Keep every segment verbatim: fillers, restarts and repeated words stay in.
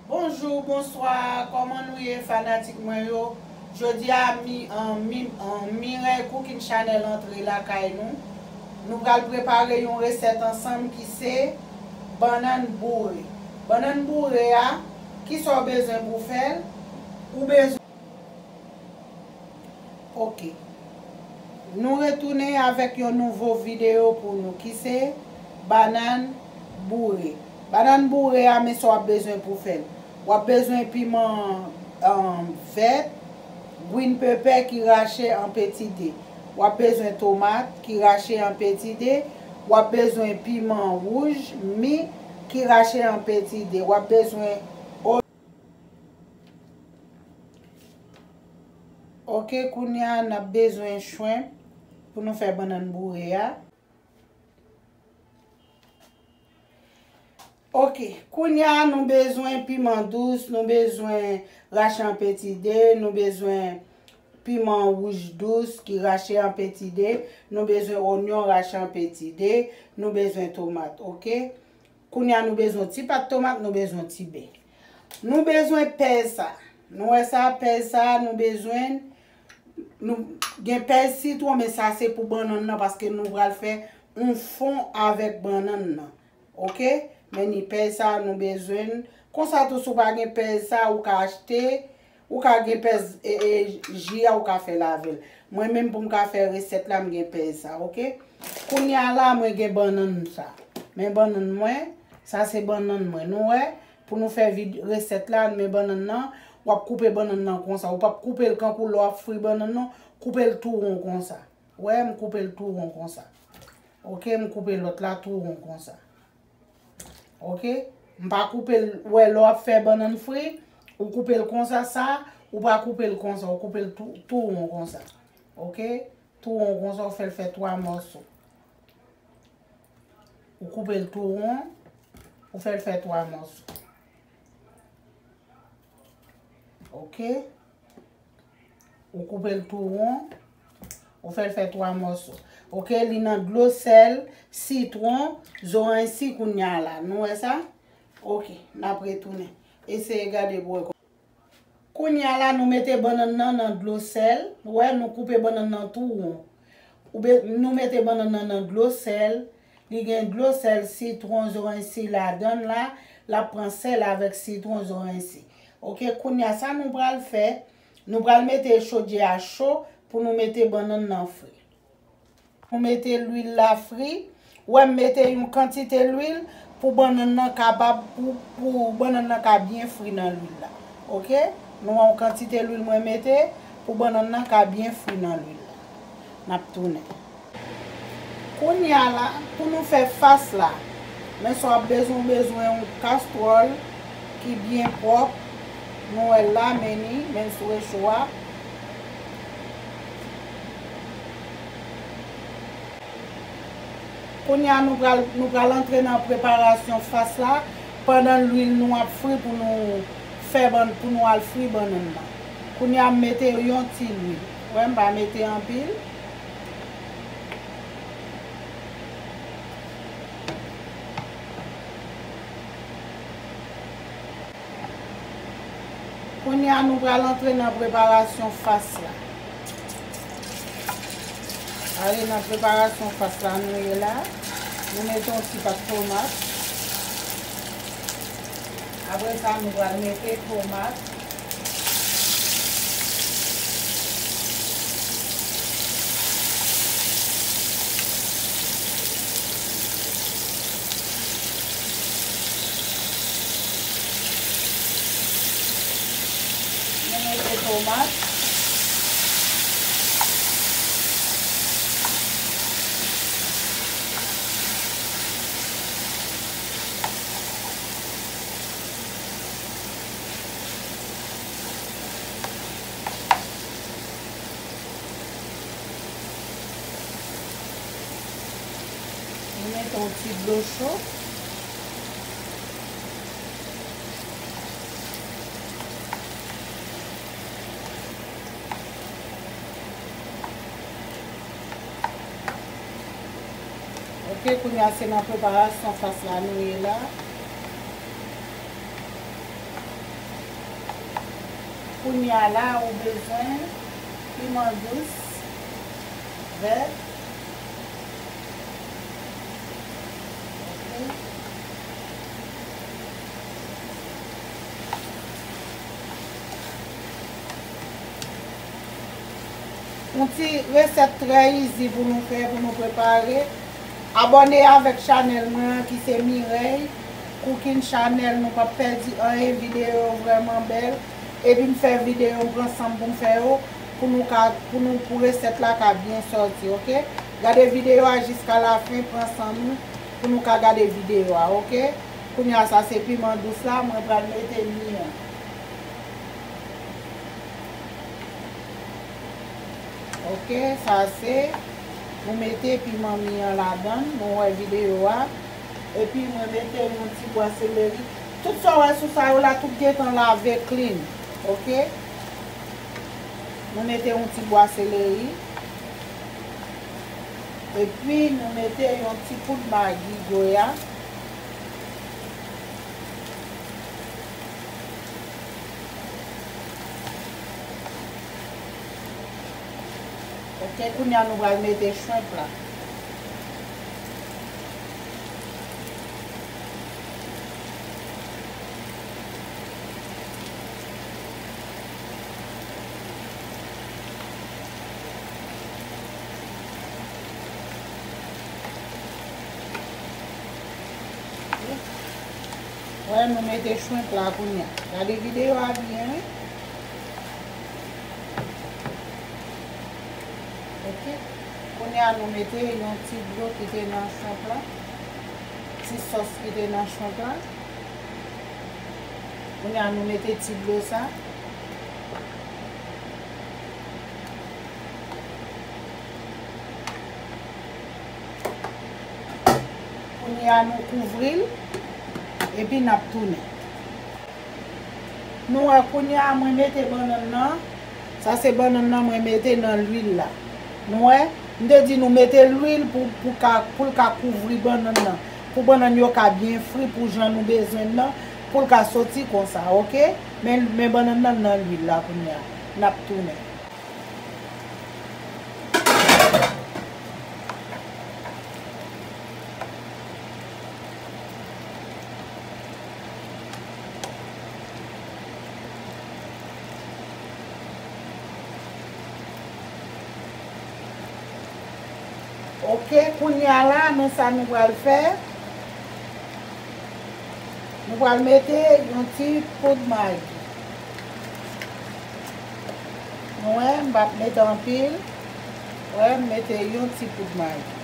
Bonjou, bonswa, kòman nou ye fanatik mwen yo? Jodi a mi, an, mi, an, Mireille Cooking Channel antre lakay nou. Nou pral prepare yon resèt ansanm ki se bannann boure. Bannann boure a, kisa w bezwen pou fè l? Ou bezwen Ok. Nou retounen avèk yon nouvo videyo pou nou ki se bannann boure. Bannann boure a, men sa w ap bezwen pou fè l. W ap bezwen piman, um, vèt, green pepper ki rache an peti de. W ap bezwen tomat ki rache an peti de. W ap bezwen piman wouj mi ki rache an peti de. W ap bezwen Ok, kounye a n ap bezwen shrimp pou nou fè bannann boure a. Ok, kounye a nou bezwen piman dous, nou bezwen rache an peti de, nou bezwen piman wouj dous ki rache an peti de, nou bezwen onyon rache an peti de, nou bezwen tomat, ok? Kounye a nou bezwen ti pat tomat, nou bezwen ti bè. Nou bezwen pèl sa. Nou wè sa, pèl sa, nou bezwen, nou gen pèl sitwon, men sa se pou bannann nan, paske nou pral fè yon fon avèk bannann nan. Ok? Men ni pèl sa, nou bezwen. Konsa tou, si w pa gen pèl sa, ou ka achte, ou ka gen pèl, e, e, ji a, ou ka fè l avè l. Mwen menm pou m ka fè resèt la, m gen pèl sa, ok? Kounye a la, mwen gen bannann sa. Men bannann mwen, sa se bannann mwen. Nou wè, pou nou fè vid-, resèt la, men bannann nan, w ap koupe bannann nan konsa. Ou p ap koupe l kankou lè w ap fri bannann nan, koupe l tou won konsa. Wè, m koupe l tou won konsa. Ok, m koupe lòt la tou won konsa. Ok? M pa koupe l, wè, lè w ap fè bannann fri, ou koupe l konsa, sa, ou pa koupe l konsa, ou koupe l tou, tou won konsa. Ok? Tou won konsa, ou fè l fè twa mòso. Ou koupe l tou won, ou fè l fè twa mòso. Ok? Ou koupe l tou won. Ou fè l fè twa mòso. Ok, li nan dlo sèl, sitwon, zoranj si kounye a la. Nou wè sa? Ok, n ap retounen. Eseye gade pou wè kòman. Kounye a la, nou mete bannann nan nan dlo sèl. Ou wè, nou koupe bannann nan tou won. Ou be-, nou mete bannann nan nan dlo sèl. Li gen dlo sèl, sitwon, zoranj si ladan l la. L ap pran sèl avèk sitwon, zoranj si. Ok, kounye a, sa nou pral fè, nou pral mete chodyè a cho pou nou mete bannann nan fri. Nou mete lwil la fri. Ou wè, m mete yon kantite lwil pou bannann nan kapab, pou, pou bannann nan ka byen fri nan lwil la. Ok? Nou wè yon kantite lwil mwen mete pou bannann nan ka byen fri nan lwil la. N ap tounen. Kounye a la, pou nou fè fas la, men sa w ap bezwen, ou bezwen yon kastwòl ki byen pwòp. Nou wè l la, men ni, men sou recho a. Kounye a, nou pral, nou pral antre nan preparasyon fas la, pandan lwil nou ap fri pou nou fè bann, pou nou al fri bannann nan. Kounye a, m mete yon ti lwil. Wè, m pa mete anpil. Kounye a, nou pral antre nan preparasyon fas la. Ale nan preparasyon fas la, nou ye la. Nou mete yon ti pat tomat. Apre sa, nou pral mete tomat. Nou mete tomat. Nou mete yon ti dlo cho. Ok, kounye a se nan preparasyon fas la nou ye la. Kounye a la, ou bezwen piman dous, vè. Ok. Yon ti resèt trè easy pou nou fè, pou nou prepare. Abòne avèk chanèl mwen an ki se Mireille Cooking Channel. Nou p ap pèdi anyen, videyo yo vrèman bèl. Epi m fè videyo, m pran san m pou m fè yo, pou nou ka, pou nou, pou resèt la ka byen sòti, ok? Gade videyo a jiska lafen, pran san nou pou nou ka gade videyo a, ok? Kounye a, sa se piman dous la, mwen pral mete mi an. Ok, sa se, nou mete piman mi an ladan, nou wè videyo a. Epi mwen mete yon ti bwa seleri. Tout sa w wè sou sa yo la, tout gentan lave clean. Ok? Nou mete yon ti bwa seleri. Epi nou mete yon ti poud magi Goya. Ok, kounye a nou pral mete shrimp la. Wè, nou mete shrimp la kounye a. Gade videyo a byen, wi. Ok. Kounye a nou mete yon ti dlo ki te nan shrimp la. Ti sòs ki te nan shrimp la. Kounye a nou mete ti dlo sa. Kounye a nou kouvri l, epi n ap tounen. Nou wè kounye a mwen mete bannann nan. Sa se bannann nan mwen mete nan lwil la. Nou wè, m te di nou mete lwil pou, pou ka, pou l ka kouvri bannann nan. Pou bannann yo ka byen fri, pou jan nou bezwen l nan, pou l ka soti konsa, ok? Men, men bannann nan nan lwil la kounye a. N ap tounen. Ok, kounye a la, men sa nou pral fè. Nou pral mete yon ti poud magi. Nou wè, m p ap mete anpil. Wè, m mete yon ti poud magi.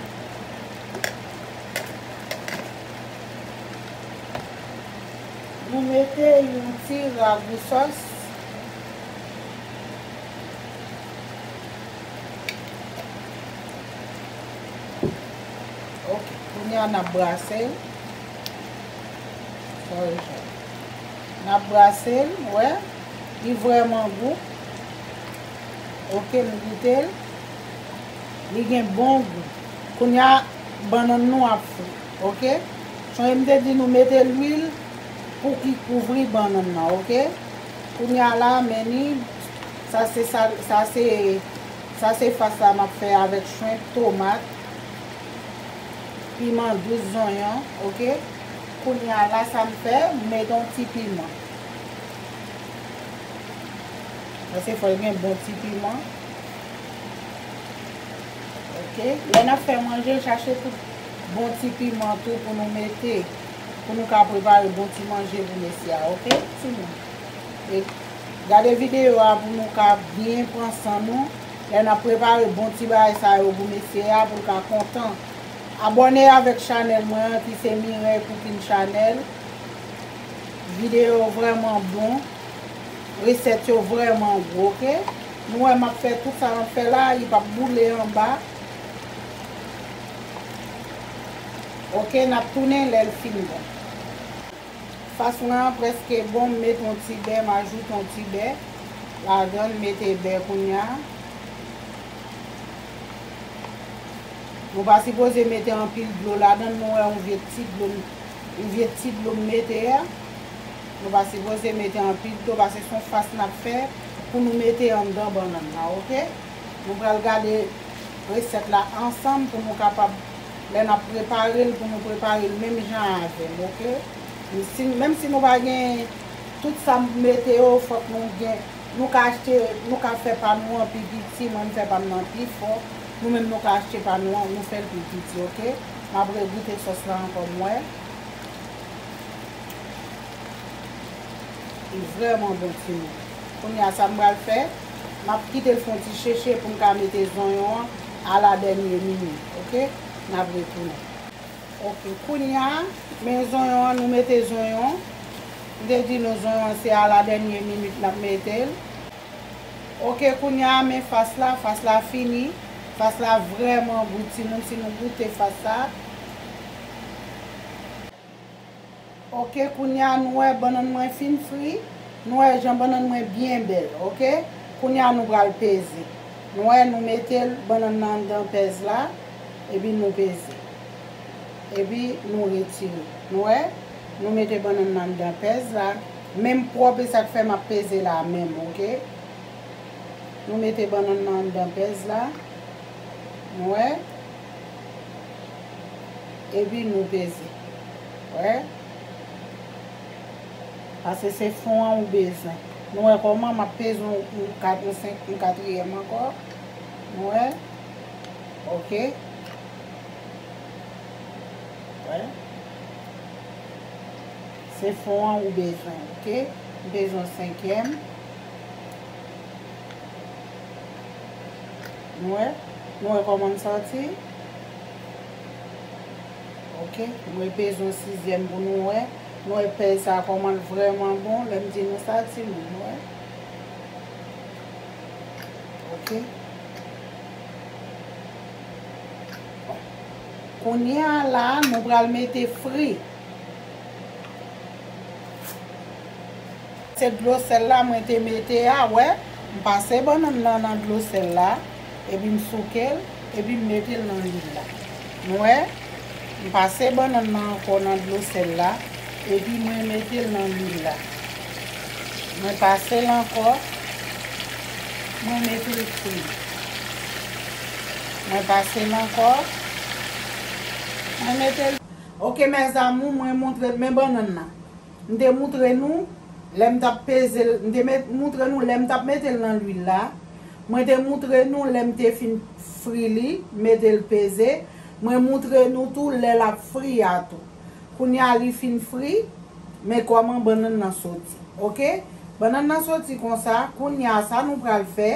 Nou mete yon ti ragou sòs. Ok, kounye a n ap brase l. Sorry, chè. N ap brase l, wè. Li vrèman gou. Ok, nou goute l. Li gen bon gou. Kounye a, bannann nou ap fri. Ok? Sonje m te di nou mete lwil pou ki kouvri bannann nan, ok? Kounye a la, men ni, sa se sa, sa se, sa se fas la m ap fè avèk shrimp, tomat, piman dous, zonyon, ok? Kounye a la, sa m fè, m mete yon ti piman. Paske fò l gen bon ti piman. Ok, lè n ap fè manje, chache tout bon ti piman tou pou nou mete, pou nou ka prepare bon ti manje pou mesye a, ok, timoun? E gade videyo a pou nou ka byen pran san nou. Lè n ap prepare bon ti bagay sa yo pou mesye a, pou l ka kontan. Abòne avèk chanèl mwen an ki se Mireille Cooking Channel. Videyo yo vrèman bon. Resèt yo vrèman gou, ok? Nou wè m ap fè tout sa m ap fè la, li p ap boule anba. Ok, n ap tounen lè l fin bon. Fas mwen an prèske bon, m mete yon ti bè, m ajoute yon ti bè ladan l, mete bè kounye a. Nou pa sipoze mete anpil dlo ladan l, nou wè yon vye ti dlo, yon vye ti dlo m mete a. Nou pa sipoze mete anpil dlo, paske se yon fas n ap fè. Pou nou mete anndan bannann nan, oke? Nou pral gade resèt la ansanm pou nou kapab, lè n ap prepare l, pou nou prepare l menm jan avè m, oke? Si, menm si nou pa gen tout sa m mete yo, fòk nou gen, nou ka achte, nou ka fè pa nou an pi piti, mwen m fè pa m nan pi fò, nou menm nou ka achte pa nou an, nou fè l pi piti, oke? M ap regoute sòs la ankò, m wè. Li vrèman bon, timoun. Kounye a, sa m pral fè, m ap kite l fè yon ti cheche pou m ka mete zonyon an a la dènye minit, oke? N ap retounen. Oke, kounye a, men zonyon an, nou mete zonyon. M te di nou zonyon an se a la dènye minit n ap mete l. Oke, kounye a, men fas la, fas la fini. Fas la vrèman gou, timoun, si nou goute fas la. Oke, kounye a nou wè bannann mwen fin fri. Nou wè jan bannann mwen byen bèl, oke? Kounye a nou pral peze. Nou wè, nou mete l, bannann nan anndan pèz la, epi nou peze. Epi nou retire. Nou wè, nou mete bannann nan anndan pèz la. Menm pwòp, e sa k fè m ap peze la menm, oke? Nou mete bannann nan anndan pèz la. Nou wè? Epi nou peze. Wè? Paske se fon an ou bezwen. Nou wè kòman m ap peze yon, yon kat-, yon senk-, yon katriyèm ankò. Nou wè? Oke. Wè? Se fon an ou bezwen, oke? M peze yon senkyèm. Nou wè? Nou wè kòman m sòti? Oke, mwen peze yon sizyèm pou nou wè. Nou wè pèz sa kòman l vrèman bon, lè m di nou sa, timoun, nou wè. Oke. Kounye a la, nou pral mete fri. Se dlo sèl la mwen te mete a, wè. M pase bannann nan nan dlo sèl la, epi m souke l, epi m mete l nan lwil la. Nou wè? M pase bannann nan ankò nan dlo sèl la, epi mwen mete l nan lwil la. Mwen pase l ankò, mwen mete l fri. Mwen pase l ankò, mwen mete l. Oke, mes amours, mwen montre, men bannann nan. M te moutre nou lè m t ap peze l, m te met, moutre nou lè m t ap mete l nan lwil la. Mwen te moutre nou lè m te fin fri li, mete l peze. Mwen moutre nou tou lè l ap fri a tou. Kounye a li fin fri, men kòman bannann nan soti. Oke? Bannann nan soti konsa, kounye a sa nou pral fè,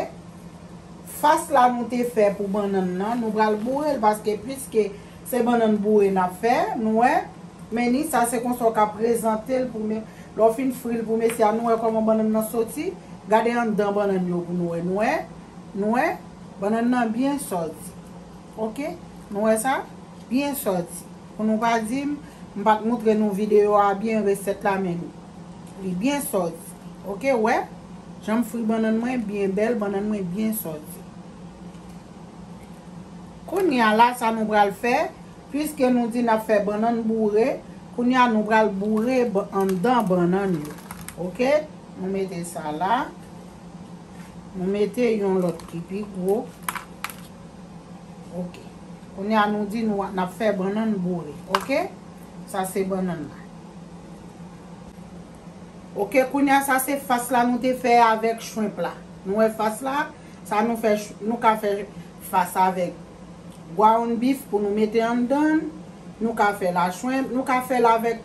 fas la nou te fè pou bannann nan, nou pral boure l paske piske se bannann boure n ap fè, nou wè. Men ni sa se konsa w ka prezante l pou men, lè w fin fri l pou mesye a, nou wè kòman bannann nan soti. Gade anndan bannann yo pou nou wè, nou wè, nou wè, bannann nan byen sòti. Oke? Nou wè sa? Byen sòti. Pou nou pa di m, m pa t moutre nou videyo a byen, resèt la, men li byen sòti. Oke, wè? Jan m fri bannann mwen byen bèl, bannann mwen byen sòti. Kounye a la, sa nou pral fè, piske nou di n ap fè bannann boure, kounye a nou pral boure ba-, anndan bannann yo. Oke? Nou mete sa la. Nou mete yon lòt ki pi gwo. Oke. Kounye a nou di nou, n ap fè bannann boure. Oke? Sa se bannann la. Oke, kounye a sa se fas la nou te fè avèk shrimp la. Nou wè fas la? Sa nou fè, sh-, nou ka fè fas avèk ground beef pou nou mete anndan l. Nou ka fè l a shrimp, nou ka fè l avèk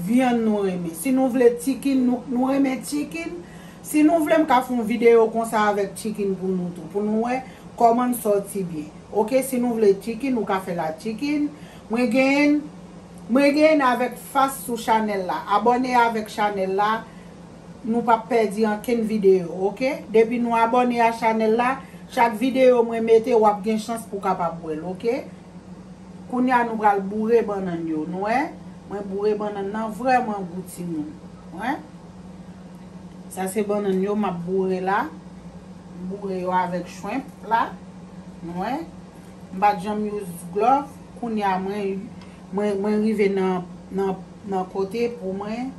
vyann nou renmen. Si nou vle chicken, nou, nou renmen chicken. Si nou vle, m ka fè yon videyo konsa avèk chicken pou nou tou, pou nou wè kòman l sòti byen. Oke, si nou vle chicken, nou ka fè l a chicken. Mwen genyen, mwen genyen avèk fas sou chanèl la. Abòne avèk chanèl la. Nou p ap pèdi ankenn videyo, oke? Depi nou abòne a chanèl la, chak videyo mwen mete, w ap gen chans pou w kapab wè l, oke? Kounye a nou pral boure bannann yo, nou wè? Mwen boure bannann nan vrèman gou, timoun. Wè? Sa se bannann yo m ap boure la. M boure yo avèk shrimp la. Nou wè? M pa t janm use glove. Kounye a mwen, mwen, mwen rive nan, nan, nan kote pou mwen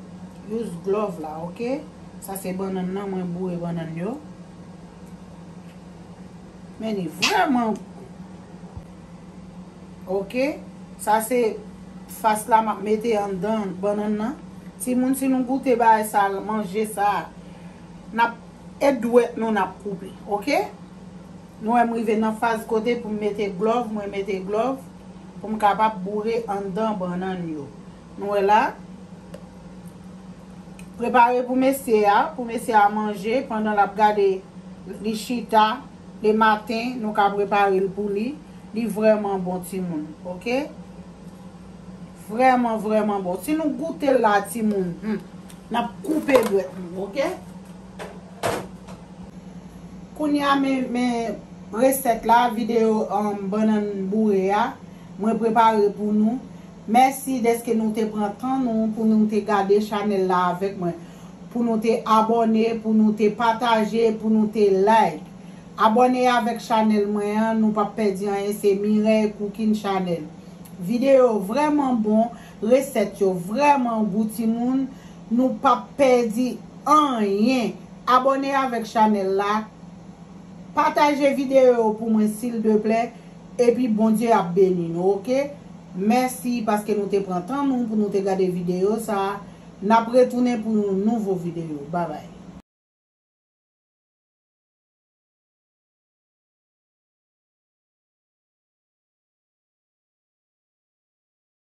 use glove la, oke? Sa se bannann nan, mwen boure bannann yo. Men li vrèman gou. Oke? Sa se fas la m ap mete anndan bannann nan. Timoun, si nou goute bagay sa, manje sa, n ap, e dwèt nou n ap koupe. Oke? Nou wè m rive nan faz kote pou m mete glòv, mwen mete glòv pou m kapab boure anndan bannann yo. Nou wè la? Prepare pou mesye a, pou mesye a manje, pandan l ap gade li chita, le maten, nou ka prepare l pou li. Li vrèman bon, timoun, oke? Vrèman, vrèman bon. Si nou goute l la, timoun, hmm, n ap koupe dwèt nou, oke? Kounye a, men, men resèt la, videyo, um, bannann boure a, mwen prepare pou nou. Mèsi dèske nou te pran tan nou pou nou te gade chanèl la avèk mwen. Pou nou te abòne, pou nou te pataje, pou nou te like. Abòne avèk chanèl mwen an, nou p ap pèdi anyen, se Mireille Cooking Channel. Videyo vrèman bon, resèt yo vrèman gou, timoun, nou p ap pèdi anyen. Abòne avèk chanèl la, pataje videyo yo pou mwen, sildeplè, epi Bondye ap beni nou, oke? Mèsi paske nou te pran tan nou pou nou te gade videyo sa a. N ap retounen pou yon nouvo videyo. Babay.